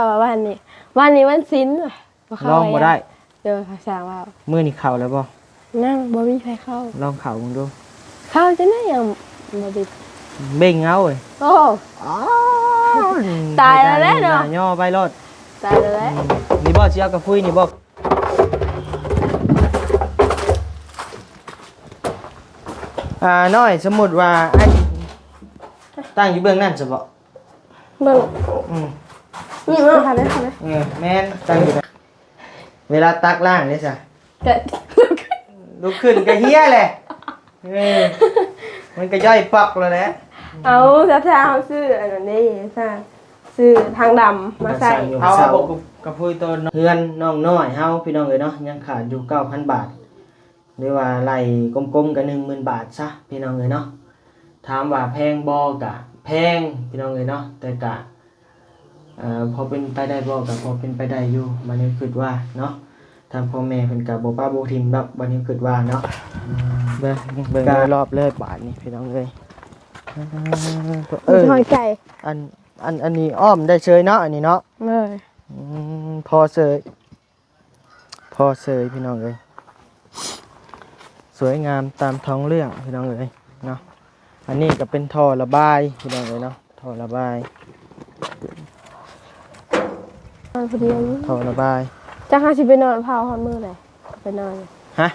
ເອົາວ່າວັນນີ້ ວັນນີ້ວັນສິນ ບໍ່ເຂົ້າ ລອງບໍ່ໄດ້. ໂດຍ ພາສາເວົ້າ ມື້ນີ້ເຂົ້າແລ້ວບໍ່? ຍັງບໍ່ມີໃຜເຂົ້າ. ລອງເຂົ້າເບິ່ງດູ. ເຂົ້າຈັ່ງໃດຍັງບໍ່ບິດ. ເບັ່ງເອົາເວີຍ. ໂອ້ ຕາຍແລ້ວເນາະ. ຫນ້າຍໍໄປໂລດ. ຕາຍແລ້ວ. ອືມ ນີ້ບໍ່ ຊິເອົາກະພຸ້ຍນີ້ບໍ່? ອ່າ ນ້ອຍ ສົມມຸດວ່າ ອ້າຍ ຕັ້ງຢູ່ເບື້ອງນັ້ນຊະເບາະ? ເບິ່ງ ອືມ ນີ້ເນາະ ເອີ ແມ່ນ ຕັ້ງຢູ່ ເວລາຕັກລ້າງເດ້ຊະ ກະ ລຸກຂຶ້ນກະເຮຍແຫຼະ. ເອີ ມັນກະຍ່ອຍປອກແລ້ວແຫຼະ. ເອົາ ຊະ ເຮົາຊື້ອັນນັ້ນເດ້ຊະ ຊື້ຖັງດຳມາໃສ່. ເອົາ ເອົາ ເອົາ ກະພຸ້ຍໂຕ ເຮືອນນ້ອງນ້ອຍເຮົາ ພີ່ນ້ອງເອີຍເນາະ ຍັງຂາດຢູ່ເກົ້າພັນບາດ ຫຼືວ່າໄລ່ກົມໆກະໜຶ່ງໝື່ນບາດຊະ ພີ່ນ້ອງເອີຍເນາະ. ຖາມວ່າແພງບໍ່? ກະແພງ ພີ່ນ້ອງເອີຍເນາະ ແຕ່ກະ ເອີ ພໍເປັນໄປໄດ້ບໍ່? ກະພໍເປັນໄປໄດ້ຢູ່ ບາດນີ້ຄິດວ່າເນາະ ທາງພໍ່ແມ່ເພິ່ນກະບໍ່ປະບໍ່ຖິ້ມດອກ ບາດນີ້ຄິດວ່າເນາະ. ເບິ່ງ ເບິ່ງ ກະ ໂດຍລອບເລີຍບາດນີ້ ພີ່ນ້ອງເອີຍ. ເອີ ຫ້ອຍໄກ່ ອັນ ອັນ ອັນນີ້ອ້ອມໄດ້ເຊີຍເນາະ ອັນນີ້ເນາະ. ເອີ ອືມ ພໍເຊີຍ ພໍເຊີຍ ພີ່ນ້ອງເອີຍ ສວຍງາມຕາມທ້ອງເລື່ອງ ພີ່ນ້ອງເອີຍເນາະ. ອັນນີ້ກະເປັນທໍ່ລະບາຍ ພີ່ນ້ອງເອີຍເນາະ ທໍ່ລະບາຍ ນອນຜູ້ດຽວຢູ່ ທໍ່ລະບາຍ. ຈັກເຮົາຊິໄປນອນເຝົ້າຮອດມື້ໃດ ໄປນອນ ຮະ?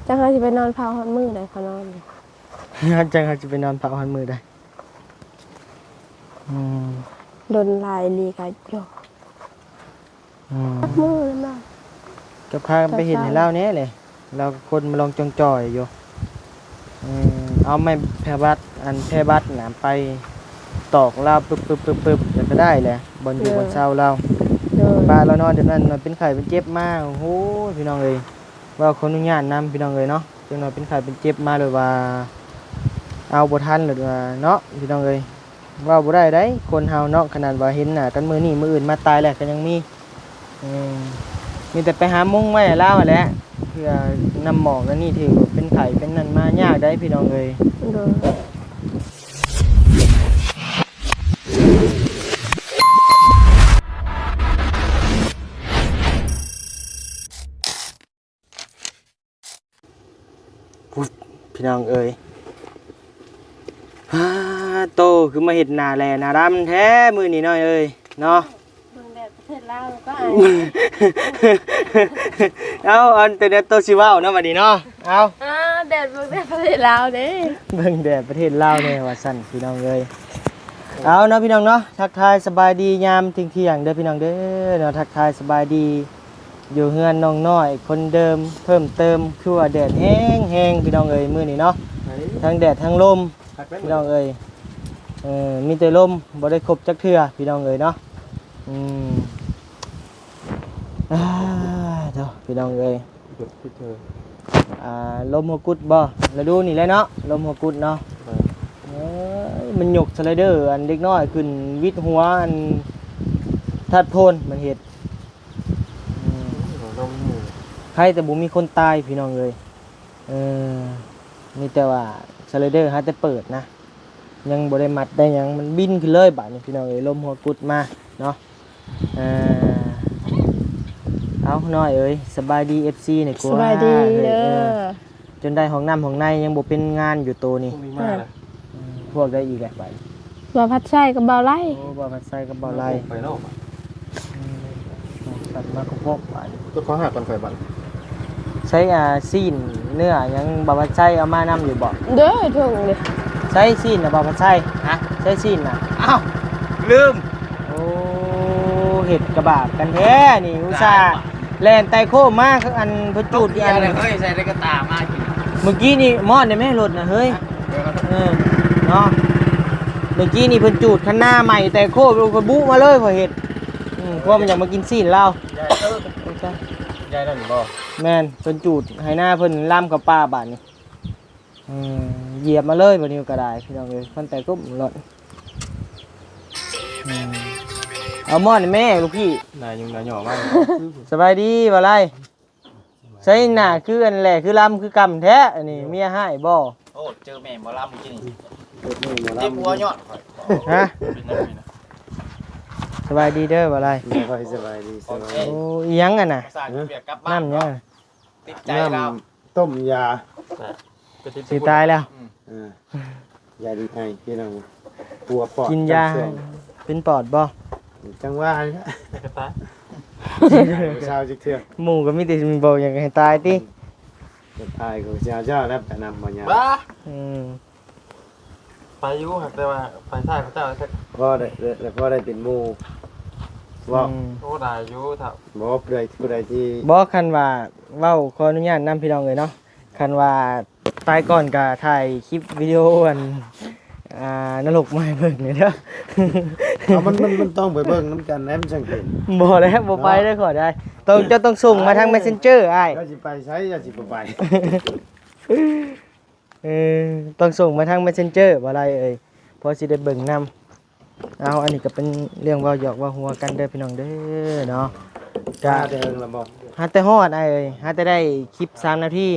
ຈັກເຮົາຊິໄປນອນເຝົ້າຮອດມື້ໃດ ເຂົານອນ ຈັກເຮົາຊິໄປນອນເຝົ້າຮອດມື້ໃດ. ອືມ ດົນຫຼາຍອີ່ຫຼີກະ ອືມ ມື້ນະ ກະພາກັນໄປເຮັດໃຫ້ລາວແດ່ແຫຼະ ລາວກະຄົນມາລອງຈ່ອງຈ່ອຍຢູ່. ເອີ ເອົາໄມ້ແຜ່ບັດ ອັນແຜ່ບັດນະ ໄປຕອກລາວປຶບໆໆ ແລ້ວກະໄດ້ແຫຼະ ບ່ອນຢູ່ ເອີ ບ່ອນເຊົາລາວ. ໂດຍ ປະລາວນອນແບບນັ້ນ ເປັນໄຂ້ເປັນເຈັບມາ ໂອ້ໂຫ ພີ່ນ້ອງເອີຍ ເວົ້າຂໍອະນຸຍາດນຳ ພີ່ນ້ອງເອີຍເນາະ. ຈັກໜ້ອຍເປັນໄຂ້ເປັນເຈັບມາ ຫຼືວ່າເອົາບໍ່ທັນ ຫຼືວ່າເນາະ ພີ່ນ້ອງເອີຍ ເວົ້າບໍ່ໄດ້ໃດ໋ ຄົນເຮົາເນາະ. ຂະໜາດວ່າເຫັນໜ້າກັນມື້ນີ້ ມື້ອື່ນມາຕາຍແລ້ວກະຍັງມີ. ເອີ ມີແຕ່ໄປຫາມຸງໄວ້ໃຫ້ລາວຫັ້ນແຫຼະ ເພື່ອນ້ຳໝອກອັນນີ້ ຖືວ່າເປັນໄຂ້ເປັນນັ້ນມາຍາກໃດ໋ ພີ່ນ້ອງເອີຍ. ໂດຍ ພຸ້ນ ພີ່ນ້ອງເອີຍ ປາໂຕ ຄືມາເຮັດໜ້າແຫຼ້ໜ້າດຳແທ້ມື້ນີ້ນ້ອຍເອີຍເນາະ. ເບິ່ງແດດປະເທດລາວກໍອາຍ. ເອົາ ອັນ ແຕ່ແນວໂຕຊິເວົ້າເນາະ ບາດນີ້ເນາະ. ເອົາ ອ່າ ແດດ ເບິ່ງແດດປະເທດລາວເດ້ ເບິ່ງແດດປະເທດລາວແດ່ວ່າຊັ້ນ ພີ່ນ້ອງເອີຍ. ເອົາເນາະ ພີ່ນ້ອງເນາະ ທັກທາຍສະບາຍດີຍາມທ່ຽງໆເດີພີ່ນ້ອງເດີເນາະ ທັກທາຍສະບາຍດີ ຢູ່ເຮືອນນ້ອງນ້ອຍຄົນເດີມເພີ່ມເຕີມ ຄືວ່າແດດແຮງໆ ພີ່ນ້ອງເອີຍ ມື້ນີ້ເນາະ ທັງແດດທັງລົມ ພີ່ນ້ອງເອີຍ. ເອີ ມີແຕ່ລົມ ບໍ່ໄດ້ຄົບຈັກເທື່ອ ພີ່ນ້ອງເອີຍເນາະ. ອືມ ອາ ໂທ້ ພີ່ນ້ອງເອີຍ ອາ ລົມຫົວກຸດບໍ່? ລະດູນີ້ແຫຼະເນາະ ລົມຫົວກຸດເນາະ. ເອີຍ ມັນຍົກສະໄລເດີ ອັນເດັກນ້ອຍຂຶ້ນ ວິດຫົວ ອັນ ທັດໂພນ ມັນເຮັດ. ອືມ ໄພແຕ່ບໍ່ມີຄົນຕາຍ ພີ່ນ້ອງເອີຍ. ເອີ ມີແຕ່ວ່າສະໄລເດີຫາແຕ່ເປີດນະ ຍັງບໍ່ໄດ້ມັດໄດ້ຫຍັງ ມັນບິນຂຶ້ນເລີຍບາດນີ້ ພີ່ນ້ອງເອີຍ ລົມຫົວກຸດມາເນາະ. ເອີ ເອົາ ນ້ອຍເອີຍ ສະບາຍດີ ເອັຟຊີ ແດ່ກວ່າ. ສະບາຍດີ ເອີ ເດີ ເອີ ຈົນໄດ້ຫ້ອງນ້ຳຫ້ອງໃນ ຍັງບໍ່ເປັນງານຢູ່ໂຕນີ້. ພວກໃດອີກແຫຼະບາດນີ້? ບ່າວພັດໄຊກັບບ່າວໄລ. ໂອ້ ບ່າວພັດໄຊກັບບ່າວໄລ ໄປເນາະ. ອືມ ມາຄົບໆ ບາດນີ້ ເຈົ້າຂອງຫາກ່ອນຂ້ອຍບາດ. ໃຊ້ ອ່າ ຊີ້ນເນື້ອຫຍັງ ບ່າວພັດໄຊເອົາມານຳຢູ່ບໍ່? ເດີ ຖົງເດ້. ໃຊ້ຊີ້ນນະ ບ່າວພັດໄຊ? ຮະ? ໃຊ້ຊີ້ນນະ? ອ້າວ ລືມ. ໂອ້ ເຮັດກະບາບກັນແທ້ນີ້ ອຸດສ່າແລ່ນໄຕ່ໂຄ້ງມາ ອັນ ເພິ່ນຈູດ ອັນ ເຮີ້ຍ ໃສ່ໄດ້ກະຕ່າມາກິນ ມື້ກີ້ນີ້ ມອດໄດ້ແມ່ລົດນະເຮີ້ຍ. ເອີ ເນາະ ມື້ກີ້ນີ້ເພິ່ນຈູດຄັນນາໃໝ່ ແຕ່ໂຄບລົງກະບຸມາເລີຍ ຂ້ອຍເຮັດ. ອືມ ພວກມັນຢາກມາກິນຊີ້ນລາວ. ຍາຍ ເອີ ຍາຍນັ້ນບໍ່? ແມ່ນ ເພິ່ນຈູດໄຮ່ນາເພິ່ນລາມເຂົ້າປ່າບາດນີ້. ອືມ ຢຽບມາເລີຍບາດນີ້ກະໄດ້ ພີ່ນ້ອງເອີຍ ຄັນແຕ່ກົມລົດ. ອືມ ເອົາໝໍ້ນແມ່ລູກພີ່ ນາຍຍຸງນາຍຫຍໍ້ມາ. ສະບາຍດີ ບ່າວໄລ. ໃສ່ໜ້າຄືອັນແຫຼຄືລຳຄືກຳແທ້ ອັນນີ້ເມຍຮ້າຍບໍ່? ໂອ້ ເຈີແມ່ໝໍລຳກິນນີ້ ເຈັບຫົວຍ້ອນຂ້ອຍ. ຮະ? ເປັນຫຍັງນີ້ນະ? ສະບາຍດີເດີ ບ່າວໄລ. ໂດຍ ສະບາຍດີ ສະບາຍດີ. ໂອ້ ອີ່ຫຍັງຫັ້ນນະ? ຮະ? ນ້ຳຫຍັງ? ຕິດໃຈລາວ ນ້ຳຕົ້ມຢາ ຊິຕາຍແລ້ວ. ອືມ ເອີ ຢາດີໄອພີ່ນ້ອງ ປົວປອດ ກິນຢາເປັນປອດບໍ່? ຈັງຫວະນີ້ລະ ກະຕາຍ ບໍ່ເຊົາຈັກເທື່ອ. ໝູ່ກໍມີແຕ່ຊິບອກຫຍັງໃຫ້ຕາຍຕິ. ອືມ ກະຕາຍກໍຊິເອົາເຈົ້າແລ້ວໄປນຳບໍ່ຍາກ. ບ້າ ອືມ ໄປຢູ່ ແຕ່ວ່າໄປຊ້າເຂົາເຈົ້າ ພໍໄດ້ ແຕ່ພໍໄດ້ເປັນໝູ່ເວົ້າ. ອືມ ໂອ້ ໄດ້ຢູ່ຖ້າ ບໍ່ ຜູ້ໃດ ຜູ້ໃດທີ່ ບໍ່ ຄັນວ່າເວົ້າ ຂໍອະນຸຍາດນຳພີ່ນ້ອງເອີຍເນາະ. ຄັນວ່າຕາຍກ່ອນກະຖ່າຍຄລິບວິດີໂອອັນ ອ່າ ນະລົກມາໃຫ້ເບິ່ງແດ່ເດີ. ເອົາ ມັນ ມັນ ມັນຕ້ອງໄປເບິ່ງນຳກັນແຫຼະ ມັນຈັ່ງເຫັນ. ບໍ່ແລ້ວ ບໍ່ໄປເດີ ເນາະ ຂໍໄດ້. ຕ້ອງ ເຈົ້າຕ້ອງສົ່ງມາທາງ Messenger ອ້າຍ. ເຈົ້າຊິໄປໃສ ເຈົ້າຊິບໍ່ໄປ? ເອີ ຕ້ອງສົ່ງມາທາງ Messenger ບໍ່ໄດ້ເອີຍ ພໍຊິໄດ້ເບິ່ງນຳ. ເອົາ ອັນນີ້ກໍເປັນເລື່ອງເວົ້າຫຍອກເວົ້າຫົວກັນເດີພີ່ນ້ອງເດີເນາະ. ກະ ມາແຕ່ເຫິງລະບໍ່? ຫາແຕ່ຮອດອ້າຍເອີຍ ຫາແຕ່ໄດ້ຄລິບສາມນາທີ. ອໍ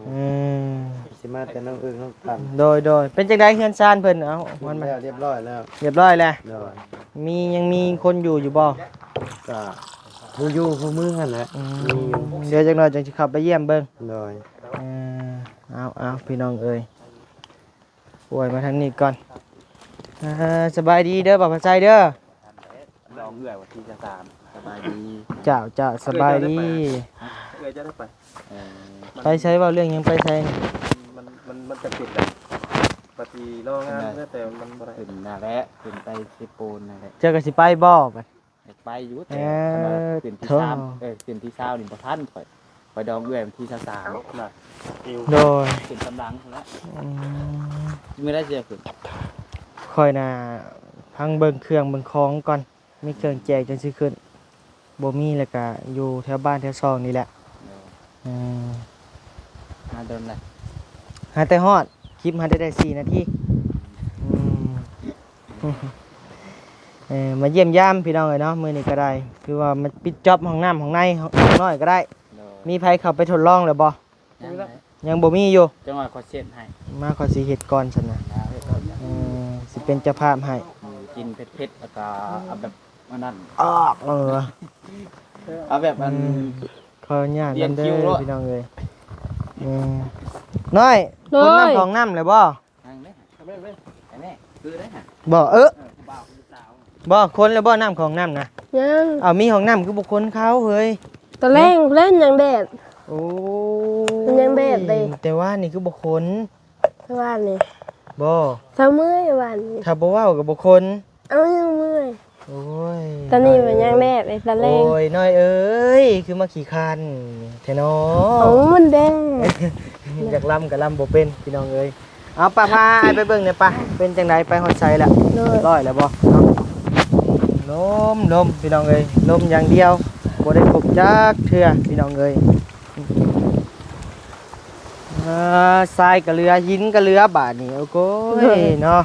ອືມ ຊິມາແຕ່ນ້ອງເອິງນ້ອງຕັນ. ໂດຍ ໂດຍ. ເປັນຈັ່ງໃດເຮືອນຊານເພິ່ນ? ເອົາ ຮຽບຮ້ອຍແລ້ວ ຮຽບຮ້ອຍແລ້ວ. ໂດຍ ມີ ຍັງມີຄົນຢູ່ຢູ່ບໍ່? ກະຜູ້ຢູ່ຜູ້ເມືອຫັ້ນແຫຼະ. ອືມ ມີຢູ່ ດຽວຈັກໜ້ອຍຈັ່ງຊິເຂົ້າໄປຢ້ຽມເບິ່ງ. ໂດຍ ເອີ ເອົາ ເອົາ ພີ່ນ້ອງເອີຍ ໂອ້ຍ ມາທາງນີ້ກ່ອນ. ເອີ ສະບາຍດີເດີ ບ່າວພະໄຊເດີ. ດອງເອື້ອຍວັນທີຊາວສາມ. ສະບາຍດີ. ເຈົ້າ ເຈົ້າ ສະບາຍດີ. ເອື້ອຍເຈົ້າໄດ້ໄປ? ເອີ ໄປໃສ? ເວົ້າເລື່ອງຫຍັງ? ໄປໃສ? ມັນ ມັນ ມັນຈະເປັນແບບ ປະຕິລໍງານ ແຕ່ມັນບໍ່ໄດ້. ຂຶ້ນນັ້ນແຫຼະ ຂຶ້ນໄປເຊໂປນນັ້ນແຫຼະ. ເຈົ້າກໍຊິໄປບໍ່? ຢາກໄປຢູ່ ແຕ່ ເອີ ຄັນວ່າເປັນທີສາມ ເອີ ເປັນທີຊາວນີ້ບໍ່ທັນ ຂ້ອຍ ຂ້ອຍດອງເອື້ອຍວັນທີຊາວສາມ. ໂດຍ ຂຶ້ນກຳລັງພຸ້ນລະ. ອືມ ມື້ໃດຊິໄດ້ຂຶ້ນ? ຂ້ອຍນະ ພັງເບິ່ງເຄື່ອງເບິ່ງຂອງກ່ອນ ມີເຄື່ອງແຈກຈັ່ງຊິຂຶ້ນ ບໍ່ມີແລ້ວກະຢູ່ແຖວບ້ານແຖວຊ່ອງນີ້ແຫຼະ. ໂດຍ ອືມ ມາດົນແລ້ວ ຫາແຕ່ຮອດ ຄລິບຫາໄດ້ສີ່ນາທີ. ອືມ ເອີ ມາຢ້ຽມຢາມພີ່ນ້ອງເອີຍເນາະ ມື້ນີ້ກໍໄດ້ ຄືວ່າມາປິດຈອບຫ້ອງນ້ຳຫ້ອງໃນ ຫ້ອງນ້ອຍກໍໄດ້. ໂດຍ ມີໃຜເຂົ້າໄປທົດລອງແລ້ວບໍ່? ຍັງ ຍັງບໍ່ມີຢູ່. ຈັກໜ້ອຍຂ້ອຍເຊັດໃຫ້ ມາຂ້ອຍຊິເຮັດກ່ອນຊັ້ນນະ. ເອີ ຊິເປັນເຈົ້າພາບໃຫ້. ອືມ ກິນເຜັດໆ ແລ້ວກໍເອົາແບບອັນນັ້ນ ອອກເອີ ເອົາແບບອັນ ອືມ ຂໍອະນຸຍາດນຳເດີພີ່ນ້ອງເອີຍ. ອືມ ນ້ອຍ ໂດຍ ຄົນນ້ຳຂອງນ້ຳແລ້ວບໍ່? ຍັງເດ້ ອັນນີ້ຄືໄດ້ຫະ ບໍ່ ເອີ ເອີ ຜູ້ບ່າວຜູ້ສາວ ບໍ່ຄົນແລ້ວບໍ່ ນ້ຳຂອງນ້ຳນະ? ຍັງ. ເອົາ ມີຫ້ອງນ້ຳຄືບໍ່ຄົນເຂົາເຮີ້ຍ? ຕອນແລງພຸ້ນແຫຼະ ຍັງແດດ. ໂອ້ ມັນຍັງແດດເດ້ ແຕ່ວ່ານີ້ຄືບໍ່ຄົນ ແຕ່ວ່ານີ້ ບໍ່ ເຊົ້າເມື່ອຍວ່ານີ້ ຖ້າບໍ່ເວົ້າກໍບໍ່ຄົນ. ເອົາ ຍັງເມື່ອຍ. ໂອ້ຍ ຕອນນີ້ມັນຍັງແດດເດ້ ຕອນແລງ. ໂອ້ຍ ນ້ອຍເອີຍ ຄືມາຂີ້ຄ້ານແທ້ນໍ. ໂອ້ ມັນແດດ ຢາກລຳກໍລຳບໍ່ເປັນ ພີ່ນ້ອງເອີຍ. ເອົາ ປະ ພາອ້າຍໄປເບິ່ງແດ່ປະ ເປັນຈັ່ງໃດ ໄປຮອດໃສແລ້ວ? ໂດຍ ຮຽບຮ້ອຍແລ້ວບໍ່ເນາະ? ລົມ ລົມ ພີ່ນ້ອງເອີຍ ລົມຢ່າງດຽວ ບໍ່ໄດ້ພົບຈັກເທື່ອ ພີ່ນ້ອງເອີຍ. ອ່າ ຊາຍກໍເຫຼືອ ຫີນກໍເຫຼືອ ບາດນີ້ ໂອ້ໂກຍ ໂດຍ ເນາະ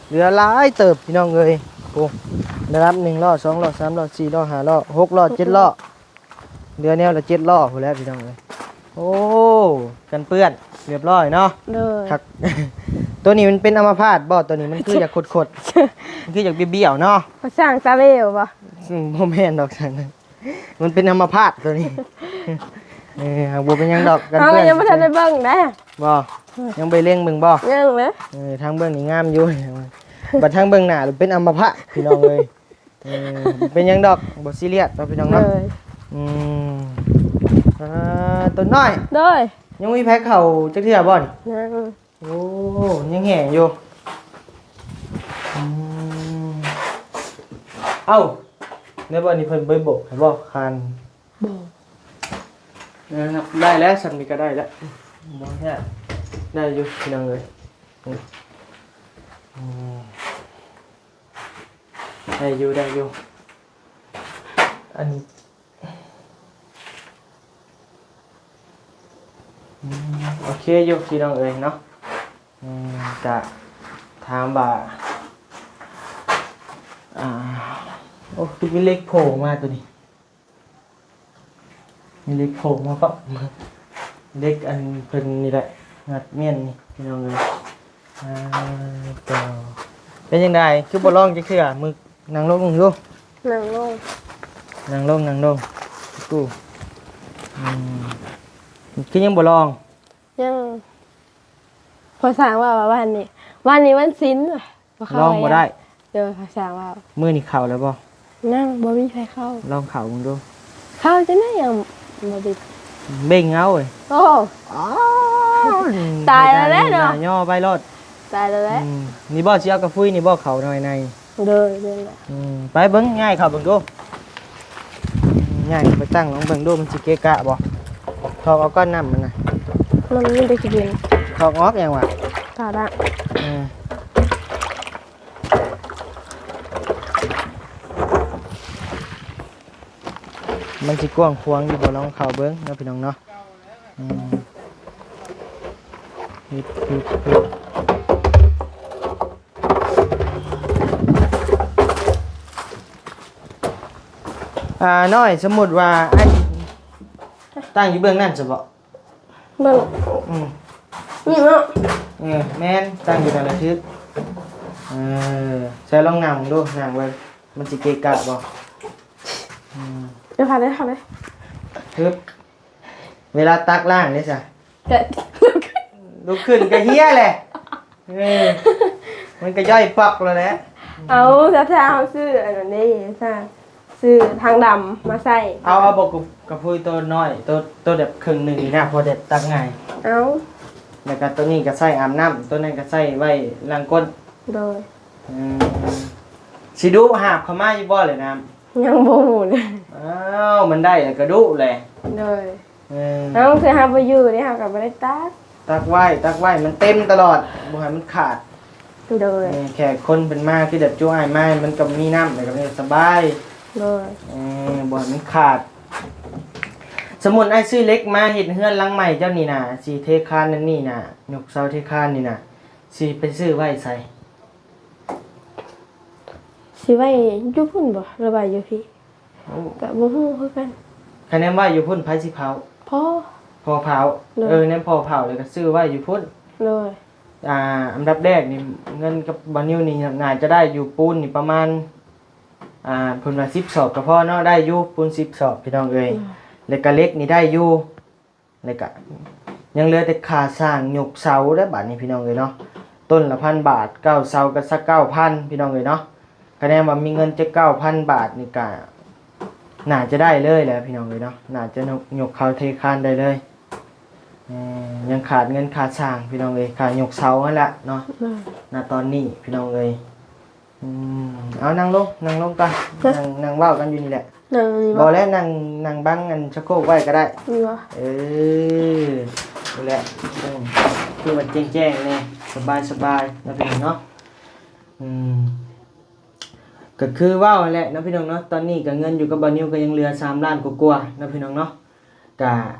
ເຫຼືອຫຼາຍເຕີບ ພີ່ນ້ອງເອີຍ. ໂອ້ ລະດັບໜຶ່ງລໍ້ ສອງລໍ້ ສາມລໍ້ ສີ່ລໍ້ ຫ້າລໍ້ ຫົກລໍ້ ເຈັດລໍ້ ເຫຼືອແນວລະເຈັດລໍ້ພຸ້ນແຫຼະ ພີ່ນ້ອງເອີຍ. ໂອ້ ກັນເປື້ອນຮຽບຮ້ອຍເນາະ. ໂດຍ ຄັກ ໂຕນີ້ມັນເປັນອຳມະພາດບໍ່? ໂຕນີ້ມັນຄືຢາກຂົດໆ ມັນຄືຢາກບ້ຽວໆເນາະ. ພາສາຕາເຫຼວບໍ່? ອືມ ບໍ່ແມ່ນດອກ ມັນເປັນອຳມະພາດໂຕນີ້. ເອີ ບໍ່ເປັນຫຍັງດອກ ກັນເປື້ອນ. ເຮົາຍັງບໍ່ທັນໄດ້ເບິ່ງເດ້. ບໍ່ ຍັງບໍ່ໄດ້ເລັງເບິ່ງບໍ່? ຍັງເລີຍ. ເອີ ທາງເບື້ອງນີ້ງາມຢູ່ ບັດທາງເບື້ອງໜ້າເປັນອຳມະພາດ ພີ່ນ້ອງເອີຍ. ເອີ ເປັນຫຍັງດອກ ບໍ່ຊີຣຽສເນາະ ພີ່ນ້ອງເນາະ. ໂດຍ ອືມ ອ່າ ຕົ້ນນ້ອຍ. ໂດຍ ຍັງມີໃຜເຂົ້າຈັກເທື່ອບໍ່ນີ້? ຍັງ. ໂອ້ ຍັງແຫ້ງຢູ່. ອືມ ເອົ້າ ໃນບ່ອນນີ້ເພິ່ນໄປໂບກໃຫ້ບໍ່ ຄານ? ບໍ່. ເອີ ໄດ້ແລ້ວ ສ່ຳນີ້ກໍໄດ້ແລ້ວ ບໍ່ຍາກ ໄດ້ຢູ່ ພີ່ນ້ອງເອີຍ. ອືມ ໄດ້ຢູ່ ໄດ້ຢູ່ ອັນນີ້ ອືມ ໂອເຄຢູ່ ພີ່ນ້ອງເອີຍເນາະ. ອືມ ກະຖາມວ່າ ອ່າ ໂອ້ ຄືມີເຫຼັກໂຜ່ມາໂຕນີ້ ມີເຫຼັກໂຜ່ມາປັບ ເຫຼັກອັນເພິ່ນນີ້ແຫຼະ ງັດມ້ຽນນີ້ ພີ່ນ້ອງເອີຍ. ອ່າ ເປັນຈັ່ງໃດ ຄືບໍ່ລອງຈັກເທື່ອ ມື້ ນັ່ງລົງເບິ່ງດູ. ນັ່ງລົງ ນັ່ງລົງ ນັ່ງລົງ. ອືມ ຄືຍັງບໍ່ລອງ? ຍັງ. ພໍ່ຊ່າງວ່າ ວ່າວານນີ້ ວານນີ້ວັນສິນ ບໍ່ເຂົ້າ ລອງບໍ່ໄດ້. ໂດຍ ພໍ່ຊ່າງວ່າ. ມື້ນີ້ເຂົ້າແລ້ວບໍ່? ຍັງ ບໍ່ມີໃຜເຂົ້າ. ລອງເຂົ້າເບິ່ງດູ. ເຂົ້າຈັ່ງໃດ ຍັງບໍ່ຕິດ. ເບັ່ງເອົາເວີຍ. ໂອ້ ຕາຍແລ້ວເນາະ. ຫນ້າຍໍໄປໂລດ. ຕາຍແລ້ວແຫຼະ. ອືມ ນີ້ບໍ່ ຊິເອົາກະພຸຍນີ້ບໍ່ ເຂົ້າໜ້ອຍໃນ? ໂດຍ ແມ່ນແຫຼະ. ອືມ ໄປເບິ່ງ ຍ້າຍເຂົ້າເບິ່ງດູ. ອືມ ຍ້າຍເຂົ້າໄປຕັ້ງລອງເບິ່ງດູ ມັນຊິເກະກະບໍ່? ຖອກອອກກ່ອນ ນ້ຳມັນນະ. ມັນມີແຕ່ຂີ້ດິນ. ຖອກອອກຫຍັງວະ? ຖອກລະ. ເອີ ມັນຊິກວ້າງຂວາງຢູ່ບໍ່? ລອງເຂົ້າເບິ່ງເນາະ ພີ່ນ້ອງເນາະ. ອືມ ອ່າ ນ້ອຍ ສົມມຸດວ່າ ອ້າຍ ຕັ້ງຢູ່ເບື້ອງນັ້ນຊະເບາະ? ເບິ່ງ ອືມ ນີ້ເນາະ. ເອີ ແມ່ນ ຕັ້ງຢູ່ນັ້ນລະຖືກ. ເອີ ໃສ່ລອງນັ່ງເບິ່ງດູ ນັ່ງເບິ່ງ ມັນຊິເກະກະບໍ່? ອືມ ເອີ ເຂົ້າເລີຍ ເຂົ້າເລີຍ. ຮຶບ ເວລາຕັກລ້າງເດ້ຊະ? ກະ ລຸກຂຶ້ນກະເຮຍແຫຼະ. ເອີ ມັນກະຍ່ອຍປອກແລ້ວແຫຼະ. ເອົາ ຖ້າ ຖ້າເຮົາຊື້ອັນນັ້ນເດ້ ຖ້າຊື້ຖັງດຳມາໃສ່. ເອົາ ເອົາບໍ່ ກະ ກະພຸຍໂຕນ້ອຍ ໂຕ ໂຕແບບເຄິ່ງໜຶ່ງນີ້ນະ ພໍແບບຕັກງ່າຍ. ເອົາ ແລ້ວກະໂຕນີ້ກະໃສ່ອາບນ້ຳ ໂຕນັ້ນກະໃສ່ໄວ້ລ້າງກົ້ນ. ໂດຍ. ອືມ ຊິດຸຫາບເຂົ້າມາຢູ່ບໍ່ແຫຼະນ້ຳ? ຍັງບໍ່ຮູ້ເລີຍ. ອ້າວ ມັນໄດ້ແລ້ວກະດຸແຫຼະ. ໂດຍ. ເອີ ເຮົາຄືເຮົາບໍ່ຢູ່ເດ້ ເຮົາກໍບໍ່ໄດ້ຕັກ. ຕັກໄວ້ ຕັກໄວ້ ມັນເຕັມຕະຫຼອດ ບໍ່ໃຫ້ມັນຂາດ. ໂດຍ. ເອີ ແຂກຄົນເພິ່ນມາ ຄືແບບຈຸອ້າຍມາ ມັນກໍມີນ້ຳ ແລ້ວກໍສະບາຍ. ໂດຍ. ເອີ ບໍ່ໃຫ້ມັນຂາດ. ສົມມຸດອ້າຍຊື້ເຫຼັກມາເຮັດເຮືອນຫຼັງໃໝ່ເຈົ້ານີ້ນະ ຊິເທຄານອັນນີ້ນະ ຍົກເສົາເທຄານນີ້ນະ ຊິໄປຊື້ໄວ້ໃສ? ຊິໄວ້ຢູ່ພຸ້ນບໍ່ ຫຼືວ່າຢູ່ພີ້? ໂອ້ ກະບໍ່ຮູ້ຄືກັນ. ຄັນແນມໄວ້ຢູ່ພຸ້ນ ໃຜຊິເຜົາ? ພໍ່. ພໍ່ເຜົາ. ໂດຍ. ເອີ ແນມພໍ່ເຜົາ ແລ້ວກະຊື້ໄວ້ຢູ່ພຸ້ນ. ໂດຍ. ອ່າ ອັນດັບແລກນີ້ ເງິນກັບບ່າວນິວນີ້ ໜ້າຈະໄດ້ຢູ່ປູນນີ້ປະມານ ອ່າ ເພິ່ນວ່າສິບສອບກະພໍເນາະ ໄດ້ຢູ່ ປູນສິບສອບ ພີ່ນ້ອງເອີຍ. ໂດຍ. ແລ້ວກະເຫຼັກນີ້ໄດ້ຢູ່. ແລ້ວກະຍັງເຫຼືອແຕ່ຄ່າສ້າງຍົກເສົາເດີ ບາດນີ້ພີ່ນ້ອງເອີຍເນາະ. ຕົ້ນລະພັນບາດ ເກົ້າເສົາກໍສັກເກົ້າພັນ ພີ່ນ້ອງເອີຍເນາະ. ຄະແນນວ່າມີເງິນຈັກເກົ້າພັນບາດນີ້ກະໜ້າຈະໄດ້ເລີຍແຫຼະພີ່ນ້ອງເອີຍເນາະ. ໜ້າຈະຍົກ ຍົກເສົາເທຄານໄດ້ເລີຍ. ເອີ ຍັງຂາດເງິນຄ່າສ້າງພີ່ນ້ອງເອີຍ ຄ່າຍົກເສົາຫັ້ນແຫຼະເນາະ. ໂດຍ. ນະຕອນນີ້ພີ່ນ້ອງເອີຍ. ອືມ ເອົາ ນັ່ງລົງ ນັ່ງລົງກ່ອນ. ຮະ? ນັ່ງ ນັ່ງເວົ້າກັນຢູ່ນີ້ແຫຼະ. ນັ່ງນີ້ບໍ່? ບໍ່ແຫຼະ ນັ່ງ ນັ່ງບັງອັນສະໂຄກໄວ້ກໍໄດ້. ນີ້ບໍ່? ເອີ ນີ້ແຫຼະ. ອືມ ຄືມັນແຈ້ງໆແດ່ ສະບາຍໆເນາະພີ່ນ້ອງເນາະ. ອືມ ກໍຄືເວົ້າຫັ້ນແຫຼະເນາະພີ່ນ້ອງເນາະ. ຕອນນີ້ກໍເງິນຢູ່ກັບບ່າວນິວກໍຍັງເຫຼືອສາມລ້ານກວ່າໆເນາະພີ່ນ້ອງເນາະ. ກະ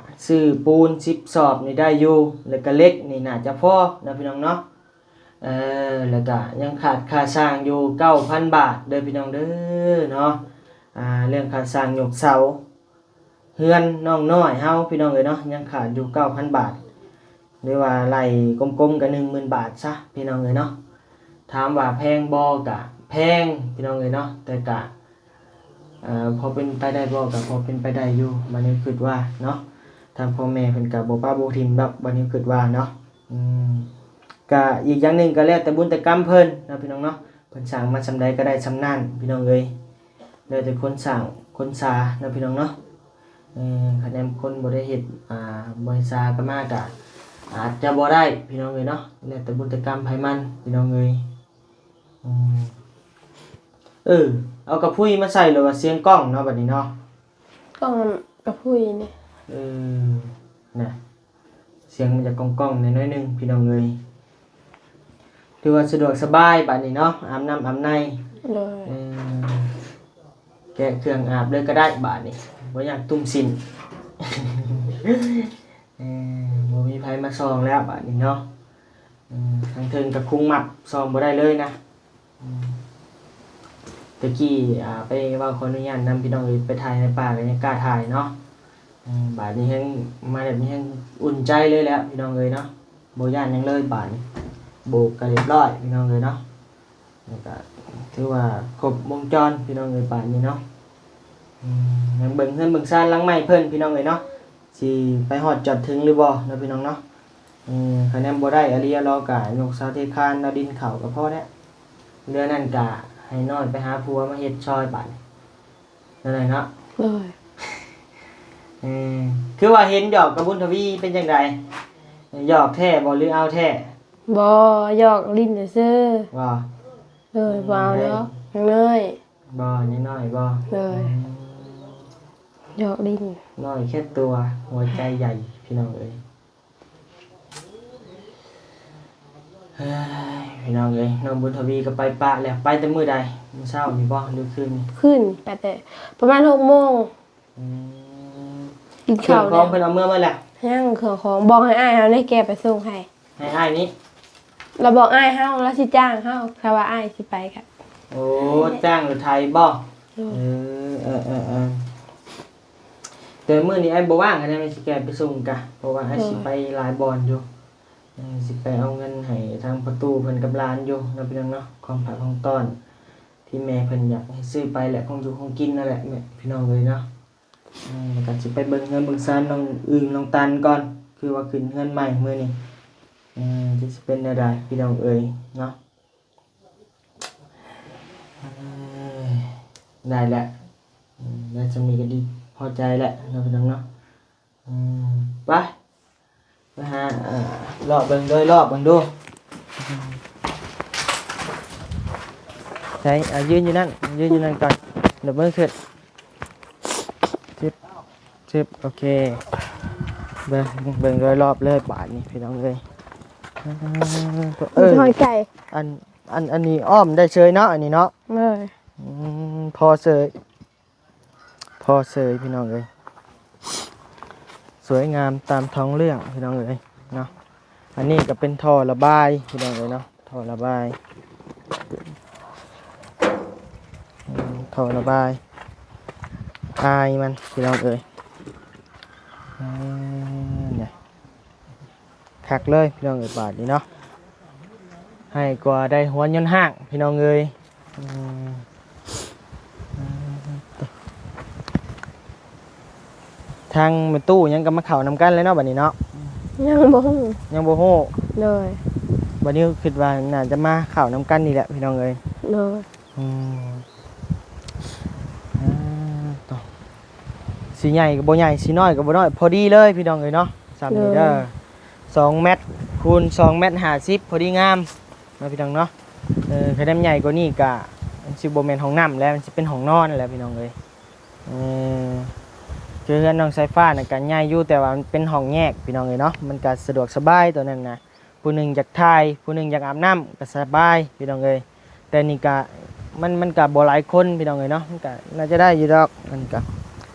ຊື້ປູນສິບສອບນີ້ໄດ້ຢູ່ ແລ້ວກະເຫຼັກນີ້ໜ້າຈະພໍເນາະພີ່ນ້ອງເນາະ. ເອີ ແລ້ວກະຍັງຂາດຄ່າສ້າງຢູ່ເກົ້າພັນບາດເດີພີ່ນ້ອງເດີເນາະ. ອ່າ ເລື່ອງຄ່າສ້າງຍົກເສົາເຮືອນນ້ອງນ້ອຍເຮົາພີ່ນ້ອງເອີຍເນາະ ຍັງຂາດຢູ່ເກົ້າພັນບາດ ຫຼືວ່າໄລ່ກົມໆກະໜຶ່ງໝື່ນບາດຊະພີ່ນ້ອງເອີຍເນາະ. ຖາມວ່າແພງບໍ່? ກະແພງພີ່ນ້ອງເອີຍເນາະ ແຕ່ກະ ເອີ ພໍເປັນໄປໄດ້ບໍ່? ກໍພໍເປັນໄປໄດ້ຢູ່ ບ່າວນິວຄິດວ່າເນາະ. ທາງພໍ່ແມ່ເພິ່ນກໍບໍ່ປະບໍ່ຖິ້ມດອກ ບ່າວນິວຄິດວ່າເນາະ. ອືມ ກະອີກຢ່າງໜຶ່ງກໍແລ້ວແຕ່ບຸນແຕ່ກຳເພິ່ນເນາະພີ່ນ້ອງເນາະ. ເພິ່ນສ້າງມາສ່ຳໃດກໍໄດ້ສ່ຳນັ້ນພີ່ນ້ອງເອີຍ. ແລ້ວແຕ່ຄົນສ້າງຄົນສາເນາະພີ່ນ້ອງເນາະ. ເອີ ຄະແນນຄົນບໍ່ໄດ້ເຮັດ ອ່າ ບໍ່ເຮັດສາກໍມາ ກໍອາດຈະບໍ່ໄດ້ພີ່ນ້ອງເອີຍເນາະ. ແລ້ວແຕ່ບຸນແຕ່ກຳໃຜມັນພີ່ນ້ອງເອີຍ. ອືມ ເອີ ເອົາກະພຸຍມາໃສ່ແລ້ວວ່າສຽງກ້ອງເນາະ ບັດນີ້ເນາະ. ກ້ອງມັນກະພຸຍນີ້. ເອີ ນະ ສຽງມັນຈະກ້ອງໆແດ່ໜ້ອຍໜຶ່ງພີ່ນ້ອງເອີຍ. ຖືວ່າສະດວກສະບາຍບັດນີ້ເນາະ ອາບນ້ຳອາບໃນ. ໂດຍ. ເອີ ແກະເຄື່ອງອາບເລີຍກໍໄດ້ບາດນີ້ ບໍ່ຢາກຕຸ້ມສິນ. ເອີ ບໍ່ມີໃຜມາສ່ອງແລ້ວບາດນີ້ເນາະ. ເອີ ທາງເທິງກະຄຸງມັບ ສ່ອງບໍ່ໄດ້ເລີຍນະ. ອືມ ແຕ່ກີ້ ອ່າ ໄປເວົ້າຂໍອະນຸຍາດນຳພີ່ນ້ອງເອີຍ ໄປຖ່າຍໃນປ່າກໍຍັງກ້າຖ່າຍເນາະ. ເອີ ບາດນີ້ແຮ່ງ ມາແບບນີ້ແຮ່ງອຸ່ນໃຈເລີຍແຫຼະພີ່ນ້ອງເອີຍເນາະ. ບໍ່ຢ້ານຫຍັງເລີຍບາດນີ້ ໂບກກໍລຽບຮ້ອຍພີ່ນ້ອງເອີຍເນາະ. ແລ້ວກະຖືວ່າຄົບວົງຈອນພີ່ນ້ອງເອີຍ ບາດນີ້ເນາະ. ອືມ ຍັງເບິ່ງເຮືອນເບິ່ງຊານຫຼັງໃໝ່ເພິ່ນພີ່ນ້ອງເອີຍເນາະ ຊິໄປຮອດຈອດເຖິງຫຼືບໍ່ເນາະພີ່ນ້ອງເນາະ. ເອີ ຄັນຍັງບໍ່ໄດ້ອີ່ຫຼີ ລາວກະຍົກເສົາເທຄານ ລາວດິນເຂົ້າກະພໍແລ້ວ ເຫຼືອນັ້ນກະໃຫ້ນ້ອຍໄປຫາຜົວມາເຮັດຊ່ອຍບາດນີ້ ນັ້ນແຫຼະເນາະ. ໂດຍ ເອີ ຄືວ່າເຫັນຫຍອກກັບບຸນທະວີ ເປັນຈັ່ງໃດ ຫຍອກແທ້ບໍ່ ຫຼືເອົາແທ້? ບໍ່ ຫຍອກຫຼິ້ນຊື່ໆ. ບໍ່? ໂດຍ ອືມ ບໍ່ເອົາດອກ ຍັງນ້ອຍ. ບໍ່ ຍັງນ້ອຍບໍ່? ໂດຍ ອືມ ຫຍອກຫຼິ້ນ. ນ້ອຍແຄ່ຕົວ ຫົວໃຈໃຫຍ່ພີ່ນ້ອງເອີຍ. ເຮີ້ຍ ພີ່ນ້ອງເອີຍ ນ້ອງບຸນທະວີກໍໄປປະແລ້ວ. ໄປແຕ່ມື້ໃດ? ມື້ເຊົ້ານີ້ບໍ່ ຫຼືຄືນນີ້? ຄືນ ໄປແຕ່ປະມານຫົກໂມງ. ອືມ ກິນເຂົ້າແລ້ວ. ເຄື່ອງຂອງເພິ່ນເອົາເມືອໝົດແລ້ວ? ຍັງ ເຄື່ອງຂອງ ບອກໃຫ້ອ້າຍເຮົານີ້ແກ່ໄປສົ່ງໃຫ້. ໃຫ້ອ້າຍນີ້? ລາວບອກອ້າຍເຮົາ ລາວຊິຈ້າງເຮົາ ຖ້າວ່າອ້າຍຊິໄປກະ. ໂອ້ ຈ້າງລົດໄຖບໍ່? ໂດຍ ເອີ ເອີ ເອີ ເອີ ແຕ່ມື້ນີ້ອ້າຍບໍ່ວ່າງ ຄັນແມ່ນຊິແກ່ໄປສົ່ງກະ ເພາະວ່າອ້າຍ ໂດຍ ຊິໄປຫຼາຍບ່ອນຢູ່. ເອີ ຊິໄປເອົາເງິນໃຫ້ທາງພໍ່ຕູ້ເພິ່ນກັບຫຼານຢູ່ເນາະ ພີ່ນ້ອງເນາະ ຂອງຝາກຂອງຕ້ອນ ທີ່ແມ່ເພິ່ນຢາກໃຫ້ຊື້ໄປແຫຼະ ຂອງຢູ່ຂອງກິນນັ້ນແຫຼະ ແມ່ ພີ່ນ້ອງເອີຍເນາະ. ເອີ ແລ້ວກໍຊິໄປເບິ່ງເຮືອນເບິ່ງຊານນ້ອງອຶ່ງນ້ອງຕັນກ່ອນ ຄືວ່າຂຶ້ນເຮືອນໃໝ່ມື້ນີ້ ເອີ ຈະຊິເປັນແນວໃດ ພີ່ນ້ອງເອີຍເນາະ. ເອີຍ ໄດ້ແລ້ວ ອືມ ໄດ້ສ່ຳນີ້ກໍດີພໍໃຈແລ້ວເນາະ ພີ່ນ້ອງເນາະ. ອືມ ໄປ ໄປຫາ ເອີ ເລາະເບິ່ງໂດຍລອບເບິ່ງດູ. ໃສ ເອົາຢືນຢູ່ນັ້ນ ຢືນຢູ່ນັ້ນກ່ອນ ຍົກມືຂຶ້ນ ຊຶບ ຊຶບ ໂອເຄ ເບິ່ງ ເບິ່ງໂດຍລອບເລີຍບາດນີ້ ພີ່ນ້ອງເອີຍ. ເອີ ຫອຍໃຈ ອັນ ອັນ ອັນນີ້ອ້ອມໄດ້ເຊີຍເນາະ ອັນນີ້ເນາະ. ເອີ ອືມ ພໍເຊີຍ ພໍເຊີຍພີ່ນ້ອງເອີຍ ສວຍງາມຕາມທ້ອງເລື່ອງພີ່ນ້ອງເອີຍເນາະ. ອັນນີ້ກໍເປັນທໍ່ລະບາຍພີ່ນ້ອງເອີຍເນາະ ທໍ່ລະບາຍ ອືມ ທໍ່ລະບາຍອາຍມັນພີ່ນ້ອງເອີຍ. ອືມ ນີ້ ຄັກເລີຍພີ່ນ້ອງເອີຍ ບາດນີ້ເນາະ ໃຫ້ກວ່າໄດ້ຫົວຍົນຮ້າງພີ່ນ້ອງເອີຍ. ອືມ ທາງແມ່ຕູ້ຫຍັງກໍມາເຂົ້ານຳກັນແລ້ວເນາະ ບາດນີ້ເນາະ. ຍັງບໍ່ຮູ້ ຍັງບໍ່ຮູ້. ໂດຍ ບາດນີ້ຄິດວ່າໜ້າຈະມາເຂົ້ານຳກັນນີ້ແຫຼະພີ່ນ້ອງເອີຍ. ໂດຍ ອືມ ອ່າ ໂຕ ຊິໃຫຍ່ກໍບໍ່ໃຫຍ່ ຊິນ້ອຍກໍບໍ່ນ້ອຍ ພໍດີເລີຍພີ່ນ້ອງເອີຍເນາະ. ສ່ຳນີ້ເດີ ໂດຍ ສອງແມັດຄູນສອງແມັດຫ້າສິບ ພໍດີງາມເນາະ ພີ່ນ້ອງເນາະ. ເອີ ຄັນໃຫຍ່ກວ່ານີ້ກະ ມັນຊິບໍ່ແມ່ນຫ້ອງນ້ຳແລ້ວ ມັນຊິເປັນຫ້ອງນອນແລ້ວພີ່ນ້ອງເອີຍ. ເອີ ຄືເຮືອນນ້ອງສາຍຟ້ານັ້ນກະໃຫຍ່ຢູ່ ແຕ່ວ່າມັນເປັນຫ້ອງແຍກພີ່ນ້ອງເອີຍເນາະ ມັນກະສະດວກສະບາຍໂຕນັ້ນນະ. ຜູ້ໜຶ່ງຢາກຖ່າຍ ຜູ້ໜຶ່ງຢາກອາບນ້ຳກໍສະບາຍພີ່ນ້ອງເອີຍ. ແຕ່ນີ້ກະ ມັນ ມັນກະບໍ່ຫຼາຍຄົນພີ່ນ້ອງເອີຍເນາະ ມັນກະໜ້າຈະໄດ້ຢູ່ດອກ. ມັນກະ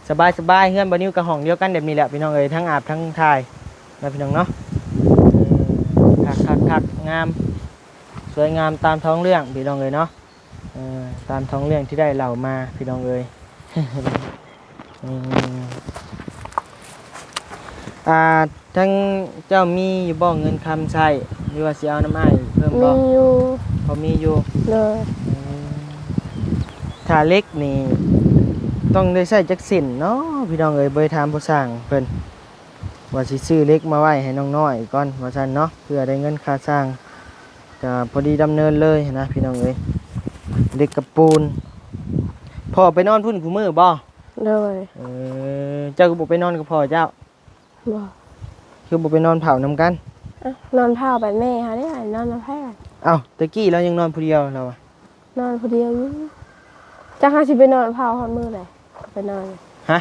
ສະບາຍໆ ເຮືອນບ່າວນິວກະຫ້ອງດຽວກັນແບບນີ້ແຫຼະພີ່ນ້ອງເອີຍ ທັງອາບທັງຖ່າຍເນາະ ພີ່ນ້ອງເນາະ. ເອີ ຄັກໆໆ ງາມ ສວຍງາມຕາມທ້ອງເລື່ອງພີ່ນ້ອງເອີຍເນາະ. ເອີ ຕາມທ້ອງເລື່ອງທີ່ໄດ້ເລົ່າມາພີ່ນ້ອງເອີຍ. ອືມ ອ່າ ທັງເຈົ້າມີຢູ່ບໍ່ເງິນຄຳໃຊ້ ຫຼືວ່າຊິເອົານຳອ້າຍເພີ່ມບໍ່? ມີຢູ່ ພໍມີຢູ່. ໂດຍ ອືມ ຖ້າເຫຼັກນີ້ຕ້ອງໄດ້ໃຊ້ຈັກເສັ້ນເນາະ ພີ່ນ້ອງເອີຍ ບໍ່ໄດ້ຖາມຜູ້ຊ່າງເພິ່ນ ວ່າຊິຊື້ເຫຼັກມາໄວ້ໃຫ້ນ້ອງນ້ອຍກ່ອນວ່າຊັ້ນເນາະ ເພື່ອໄດ້ເງິນຄ່າຊ່າງ ກະພໍດີດຳເນີນເລີຍຫັ້ນນະ ພີ່ນ້ອງເອີຍ. ເຫຼັກກັບປູນ ພໍ່ໄປນອນພຸ້ນຄູ່ມື້ບໍ່? ໂດຍ ເອີ ເຈົ້າຄືບໍ່ໄປນອນກັບພໍ່ເຈົ້າ? ບໍ່ ຄືບໍ່ໄປນອນເຝົ້ານຳກັນ? ອ້າວ ນອນເຝົ້າໄປແມ່ເຮົາເດ້ ນອນນຳໃຜ? ອ້າວ ແຕ່ກີ້ລາວຍັງນອນຜູ້ດຽວລາວວ່າ ນອນຜູ້ດຽວຢູ່. ຈັກເຮົາຊິໄປນອນເຝົ້າຮອດມື້ໃດ ໄປນອນ? ຮະ?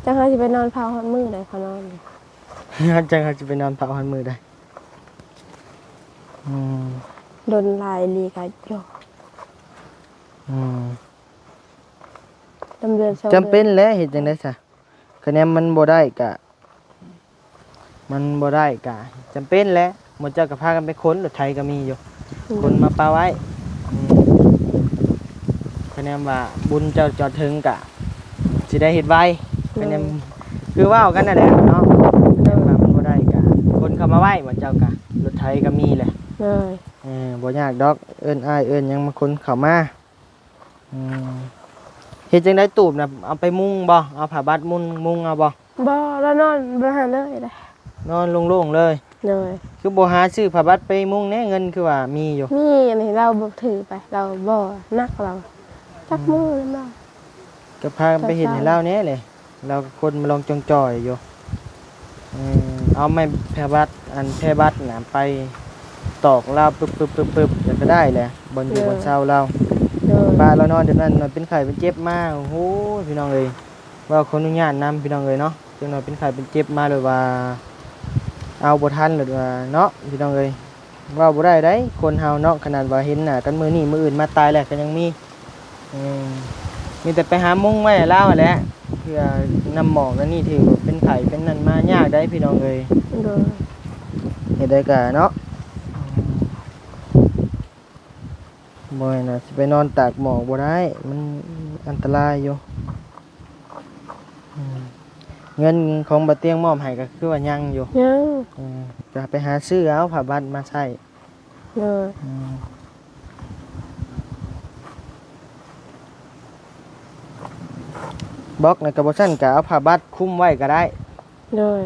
ຈັກເຮົາຊິໄປນອນເຝົ້າຮອດມື້ໃດ ເຂົານອນ? ຈັກເຮົາຊິໄປນອນເຝົ້າຮອດມື້ໃດ? ອືມ ດົນຫຼາຍອີ່ຫຼີກະ ໂຍ ອືມ ດຳເດືອນສອງເດືອນ ຈຳເປັນແຫຼະ ເຮັດຈັ່ງໃດຊະ? ຄະແນນມັນບໍ່ໄດ້ກະ ມັນບໍ່ໄດ້ກະຈຳເປັນແຫຼະ ໝູ່ເຈົ້າກໍພາກັນໄປຂົນ ລົດໄຖກໍມີຢູ່ ອືມ ຂົນມາປະໄວ້. ອືມ ຄະແນນວ່າບຸນເຈົ້າຈອດເຖິງກະຊິໄດ້ເຮັດໄວ ໂດຍ ຄະແນນ ຄືເວົ້າກັນນັ້ນແຫຼະເນາະ ໂດຍ ຄະແນນວ່າມັນບໍ່ໄດ້ກະຂົນເຂົ້າມາໄວ້ ໝູ່ເຈົ້າກະ ລົດໄຖກໍມີແຫຼະ. ໂດຍ ເອີ ບໍ່ຍາກດອກ ເອີ້ນອ້າຍເອີ້ນຫຍັງບາງຄົນເຂົ້າມາ. ອືມ ເຮັດຈັ່ງໃດ? ຕູບນະ ເອົາໄປມຸງບໍ່? ເອົາຜ້າບັດມຸງ ມຸງເອົາບໍ່? ບໍ່ ລາວນອນຢູ່ຫັ້ນເລີຍ ນອນໂລ່ງໆເລີຍ. ໂດຍ ຄືບໍ່ຫາຊື້ຜ້າບັດໄປມຸງແດ່? ເງິນຄືວ່າມີຢູ່. ມີ ອັນນີ້ລາວບໍ່ຖືໄປ ລາວບໍ່ ໜັກລາວ ຈັກມື້ແລ້ວ ກໍພາກັນໄປເຮັດໃຫ້ລາວແດ່ເລີຍ. ລາວກໍຄົນມາລອງຈ່ອງຈ່ອຍຢູ່. ເອີ ເອົາໄມ້ແຜ່ບັດ ອັນແຜ່ບັດນະ ໄປຕອກລາວປຶບໆໆ ແລ້ວກໍໄດ້ແຫຼະ ບ່ອນຢູ່ ໂດຍ ບ່ອນເຊົາລາວ. ໂດຍ ປະລາວນອນແບບນັ້ນ ເປັນໄຂ້ເປັນເຈັບມາ ໂອ້ໂຫ ພີ່ນ້ອງເອີຍ ເວົ້າຂໍອະນຸຍາດນຳ ພີ່ນ້ອງເອີຍເນາະ. ຈັກໜ່ອຍເປັນໄຂ້ເປັນເຈັບມາ ຫຼືວ່າເອົາບໍ່ທັນ ຫຼືວ່າເນາະ ພີ່ນ້ອງເອີຍ. ເວົ້າບໍ່ໄດ້ໃດ໋ ຄົນເຮົາເນາະ ຂະໜາດວ່າເຫັນໜ້າກັນມື້ນີ້ ມື້ອື່ນມາຕາຍແລ້ວກໍຍັງມີ. ເອີ ມີແຕ່ໄປຫາມຸງໄວ້ໃຫ້ລາວຫັ້ນແຫຼະ ເພື່ອນ້ຳໝອກອັນນີ້ ຖືວ່າເປັນໄຂ້ເປັນນັ້ນມາຍາກໃດ໋ ພີ່ນ້ອງເອີຍ. ໂດຍ ເຮັດໃດກໍເນາະ ບໍ່ແມ່ນວ່າຊິໄປນອນຕາກໝອກບໍ່ໄດ້ ມັນອັນຕະລາຍຢູ່. ອືມ ເງິນຂອງບ່າວຕຽງມອບໃຫ້ກໍຄືວ່າຍັງຢູ່. ຍັງ ເອີ ກໍໄປຫາຊື້ເອົາຜ້າບັດມາໃຊ້. ໂດຍ ອືມ ບລັອກນັ້ນກໍບໍ່ຊັ້ນກໍເອົາຜ້າບັດຄຸມໄວ້ກໍໄດ້. ໂດຍ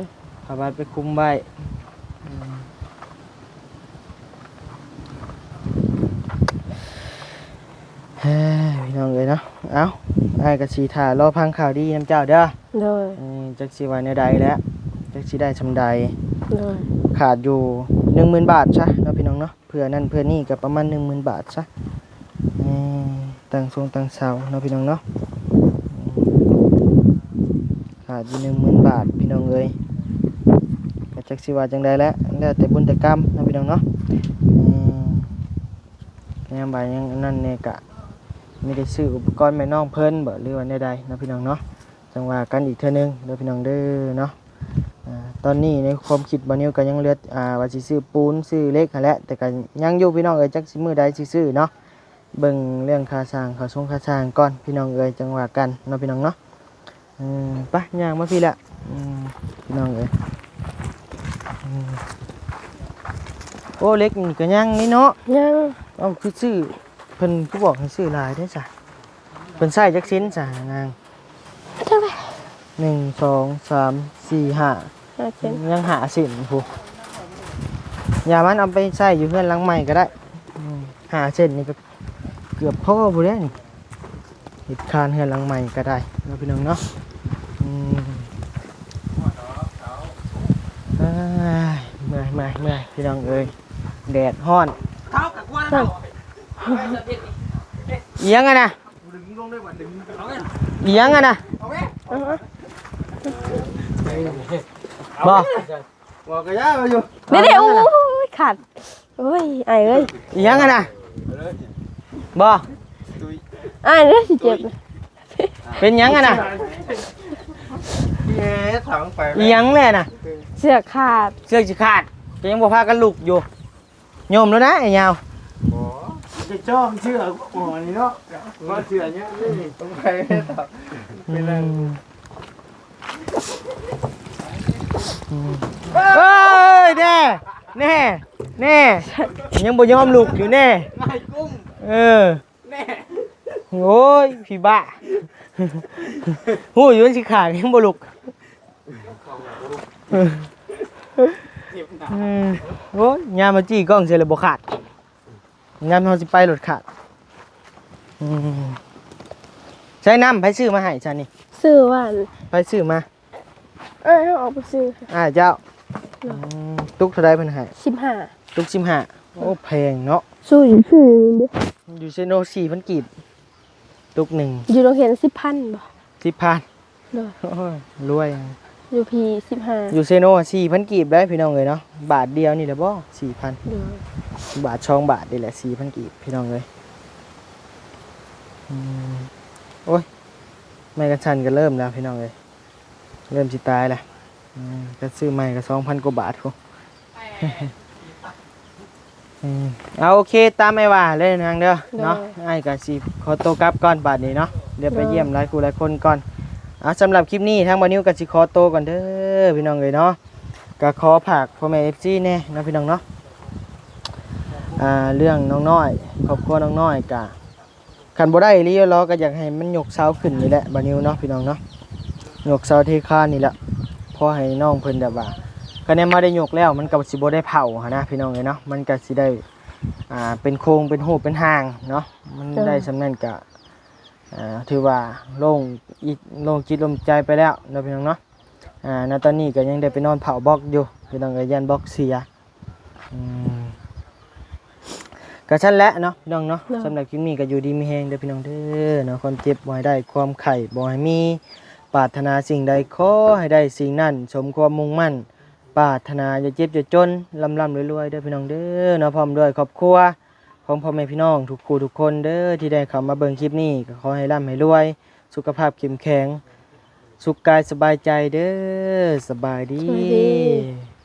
ຜ້າບັດໄປຄຸມໄວ້. ອືມ ເອີ ພີ່ນ້ອງເອີຍເນາະ ເອົ້າ ອ້າຍກໍຊິຖ້າລໍຟັງຂ່າວດີນຳເຈົ້າເດີ. ໂດຍ ອືມ ຈັກຊິວ່າແນວໃດແຫຼະ ຈັກຊິໄດ້ສ່ຳໃດ. ໂດຍ ຂາດຢູ່ໜຶ່ງໝື່ນບາດຊະເນາະ ພີ່ນ້ອງເນາະ. ເພື່ອນັ້ນເພື່ອນີ້ກໍປະມານໜຶ່ງໝື່ນບາດຊະ ເອີ ຕັ້ງຊົງຕັ້ງເຊົາເນາະ ພີ່ນ້ອງເນາະ. ຂາດຢູ່ໜຶ່ງໝື່ນບາດ ພີ່ນ້ອງເອີຍ ກໍຈັກຊິວ່າຈັ່ງໃດແຫຼະ ແລ້ວແຕ່ບຸນແຕ່ກຳເນາະ ພີ່ນ້ອງເນາະ. ເອີ ຍາມວ່າຍັງອັນນັ້ນແດ່ ກະມີແຕ່ຊື້ອຸປະກອນໃຫ້ນ້ອງເພິ່ນບໍ ຫຼືວ່າແນວໃດເນາະ ພີ່ນ້ອງເນາະ. ຈັ່ງວ່າກັນອີກເທື່ອໜຶ່ງເດີ ພີ່ນ້ອງເດີເນາະ. ອາ ຕອນນີ້ໃນຄວາມຄິດບ່າວນິວກໍຍັງເຫຼືອ ອາ ວ່າຊິຊື້ປູນ ຊື້ເຫຼັກຫັ້ນແຫຼະ ແຕ່ກໍຍັງຢູ່ ພີ່ນ້ອງເອີຍ ຈັກຊິມື້ໃດຊິຊື້ເນາະ. ເບິ່ງເລື່ອງຄ່າສ້າງ ຄ່າຊົງຄ່າຊ່າງກ່ອນ ພີ່ນ້ອງເອີຍ ຈັ່ງວ່າກັນເນາະ ພີ່ນ້ອງເນາະ. ເອີ ໄປ ຍ່າງມາພີ້ແຫຼະ ອືມ ພີ່ນ້ອງເອີຍ. ອືມ ໂອ້ ເຫຼັກນີ້ກໍຍັງນີ້ເນາະ ຍັງ. ເອົ້າ ຄືຊື້ ເພິ່ນຄືບອກໃຫ້ຊື້ຫຼາຍແທ້ຊະ? ເພິ່ນໃຊ້ຈັກເຊັນຊະນາງ? ຈັກແຫຼະ ໜຶ່ງ ສອງ ສາມ ສີ່ ຫ້າ ຫ້າເຊັນ ຍັງຫ້າເຊັນພຸ້ນ. ຢ່າມັນເອົາໄປໃຊ້ຢູ່ເຮືອນຫຼັງໃໝ່ກໍໄດ້. ອືມ ຫ້າເຊັນນີ້ກໍເກືອບພໍພຸ້ນແຫຼະນີ້ ເຮັດຄານເຮືອນຫຼັງໃໝ່ກໍໄດ້ເນາະ ພີ່ນ້ອງເນາະ. ອືມ ເອີຍ ເມື່ອຍ ເມື່ອຍ ເມື່ອຍ ພີ່ນ້ອງເອີຍ ແດດຮ້ອນ. ອີ່ຫຍັງຫັ້ນນະ? ອີ່ຫຍັງຫັ້ນນະ? ບໍ່ ບໍ່ກະຢ່າຢູ່. ເດ ໂອ້ຍ ຂາດ. ໂອ້ຍ ອ້າຍເອີຍ. ອີ່ຫຍັງຫັ້ນນະ? ບໍ່ ອ້າຍເອີຍ ຊິເຈັບ. ເປັນຫຍັງຫັ້ນນະ? ອີ່ຫຍັງແຫຼະນະ? ເຊືອກຂາດ. ເຊືອກຊິຂາດ ກໍຍັງບໍ່ພາກັນລຸກຢູ່. ໂຍມແລ້ວນະໄອ້ຍາວ. ບໍ່ ຈະຈ້ອງເຊືອກໝໍນີ້ເນາະ ວ່າເຊືອກຫຍັງນີ້ ຕ້ອງໄປເຮັດເອົາ. ອືມ ເອີຍ ແນ່ ແນ່ ແນ່ ຍັງບໍ່ຍອມລຸກຢູ່ແນ່. ເອີ ແນ່ ໂອ້ຍ ຜີບ້າ ຮູ້ຢູ່ມັນຊິຂາດ ຍັງບໍ່ລຸກ. ອືມ ໂອ້ຍ ຍາມມາຈີ້ກ້ອງເສຍແລ້ວບໍ່ຂາດ ຍາມເຮົາຊິໄປໂລດຂາດ. ອືມ ໃຊ້ນ້ຳໃຜຊື້ມາໃຫ້ຊະນີ້? ຊື້ຫວານ. ໃຜຊື້ມາ? ອ້າຍເຮົາອອກໄປຊື້. ອ້າຍເຈົ້າ. ໂດຍ. ອືມ ຕຸກເທົ່າໃດເພິ່ນໃຫ້? ສິບຫ້າ. ຕຸກສິບຫ້າ. ໂອ້ ແພງເນາະ. ຊື້ຢູ່ ຢູ່ເຊໂນ ສີ່ພັນກີບ ຕຸກໜຶ່ງ. ຢູ່ໂຮງຮຽນສິບພັນບໍ? ສິບພັນ. ໂດຍ. ໂອ້ຍ ລວຍ. ຢູ່ພີ້ສິບຫ້າ. ຢູ່ເຊໂນສີ່ພັນກີບໄດ໋ ພີ່ນ້ອງເອີຍເນາະ ບາດດຽວນີ້ແຫຼະບໍ ສີ່ພັນ. ໂດຍ. ບາດສອງບາດນີ້ແຫຼະ ສີ່ພັນກີບ ພີ່ນ້ອງເອີຍ. ອືມ ໂອ້ຍ ໄມ້ກັນສັ່ນກໍເລີ່ມແລ້ວ ພີ່ນ້ອງເອີຍ ເລີ່ມຊິຕາຍແລ້ວ. ອືມ ກໍຊື້ໃໝ່ກໍສອງພັນກວ່າບາດພຸ້ນ. ອືມ ເອົາ ໂອເຄ ຕາມອ້າຍວ່າເລີຍນາງເດີ ໂດຍ ເນາະ. ອ້າຍກໍຊິຂໍໂຕກັບກ່ອນບາດນີ້ເນາະ ດຽວໄປ ໂດຍ ຢ້ຽມຫຼາຍຄູ່ຫຼາຍຄົນກ່ອນ. ເອົາ ສຳລັບຄລິບນີ້ທາງບ່າວນິວກໍຊິຂໍໂຕກ່ອນເດີ ພີ່ນ້ອງເອີຍເນາະ. ກໍຂໍຝາກພໍ່ແມ່ເອັຟຊີແດ່ເນາະ ພີ່ນ້ອງເນາະ. ອ່າ ເລື່ອງນ້ອງນ້ອຍ ຄອບຄົວນ້ອງນ້ອຍກະ ຄັນບໍ່ໄດ້ອີ່ຫຼີຫຼໍ ກໍຢາກໃຫ້ມັນຍົກເສົາຂຶ້ນນີ້ແຫຼະ ບ່າວນິວເນາະ ພີ່ນ້ອງເນາະ ຍົກເສົາເທຄານນີ້ແຫຼະ ພໍໃຫ້ນ້ອງເພິ່ນແບບວ່າ ຄັນແນມາໄດ້ຍົກແລ້ວ ມັນກໍຊິບໍ່ໄດ້ເຜົາຫັ້ນນະ ພີ່ນ້ອງເອີຍເນາະ ມັນກໍຊິໄດ້ ອ່າ ເປັນໂຄງເປັນຮູບເປັນຮ່າງເນາະ ມັນ ເອີ ໄດ້ສ່ຳນັ້ນກໍ ອ່າ ຖືວ່າໂລ່ງ ໂລ່ງຈິດໂລ່ງໃຈໄປແລ້ວເນາະ ພີ່ນ້ອງເນາະ ອ່າ ນະຕອນນີ້ກໍຍັງໄດ້ໄປນອນເຝົ້າບລັອກຢູ່ ພີ່ນ້ອງເອີຍ ຢ້ານບລັອກເສຍ ອືມ ກໍຊັ້ນແຫຼະເນາະ ພີ່ນ້ອງເນາະ ເນາະ ສຳລັບຄລິບນີ້ກໍຢູ່ດີມີແຮງເດີ ພີ່ນ້ອງເດີເນາະ ຄວາມເຈັບບໍ່ໃຫ້ໄດ້ ຄວາມໄຂ້ບໍ່ໃຫ້ມີ ປາດຖະໜາສິ່ງໃດຂໍໃຫ້ໄດ້ສິ່ງນັ້ນ ສົມຄວາມມຸ່ງໝັ້ນປາດຖະໜາ ຢ່າເຈັບຢ່າຈົນ ລ່ຳໆລວຍໆເດີ ພີ່ນ້ອງເດີເນາະ ພ້ອມດ້ວຍຄອບຄົວ ຂອງພໍ່ແມ່ພີ່ນ້ອງທຸກຜູ້ທຸກຄົນເດີ ທີ່ໄດ້ເຂົ້າມາເບິ່ງຄລິບນີ້ ກໍຂໍໃຫ້ລ່ຳໃຫ້ລວຍ ສຸຂະພາບເຂັ້ມແຂງ ສຸກກາຍສະບາຍໃຈເດີ ສະບາຍດີ ສະບາຍດີ.